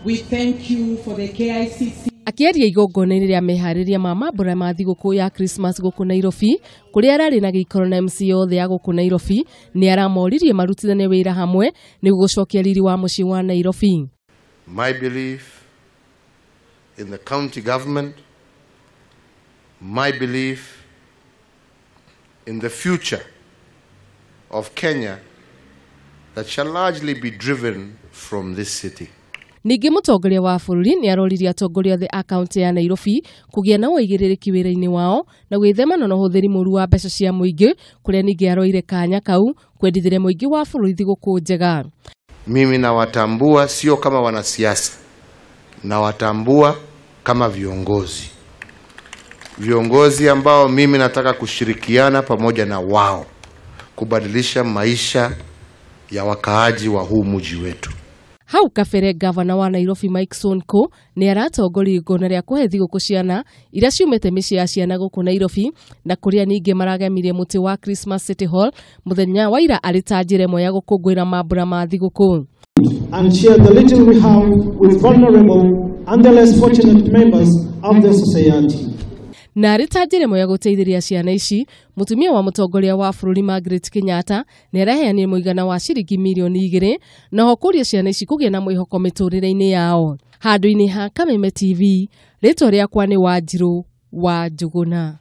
We thank you for the KICC. Akĩaria igongona-inĩ rĩa meharĩria ma mambũra ma thigũkũ ya Christmas gũkũ Nairobi, kũrĩa ararĩ na gĩikaro na MC othe a gũkũ Nairobi, nĩ aramoririe marutithanie wĩra hamwe nĩguo gũcokia riri wa mũciĩ wa Nairobi. My belief in the county government, my belief in the future of Kenya that shall largely be driven from this city. Ningĩ mũtongoria wa bũrũri nĩ aroririe atongoria othe a kaunti ya Nairobi kũgĩa na ũigĩrĩrĩki wĩra-inĩ wao na gwĩthemana na ũhũthĩri mũru wa mbeca cia mũingĩ, kũrĩa ningĩ aroire kanya kau kwendithĩria mũingĩ wa bũrũri thigũkũ njega. Mimi nawatambua sio kama wanasiasa, nawatambua kama viongozi. Viongozi ambao mimi nataka kushirikiana pamoja na wao kubadilisha maisha ya wakaaji wa huu mji wetu. Hau kabere gavana wa Nairobi Mike Sonko nĩ aratongoria igongona rĩa kũhe thigũkũ ciana iria ciumĩte mĩciĩ ya ciana gũkũ Nairobi, na kũrĩa ningĩ maragemirie mũtĩ wa Christmas City Hall mũthenya wa ira arĩ ta njĩra ĩmwe ya gũkũngũĩra mambũra ma thigũkũ. And share the little we have with vulnerable and the less fortunate members of the society. Na arĩ ta njĩra ĩmwe ya gũteithĩrĩria ciana ici, mũtumia wa mũtongoria wa bũrũri Margaret Kenyatta nĩ araheanire mũigana wa ciringi mirioni 2 na ho kũria ciana ici kũgĩa na mwĩhoko mĩtũrĩre-inĩ yao. Handũ-inĩ ha Kameme TV, rĩtwa rĩakwa nĩ Wanjirũ wa Njũgũna.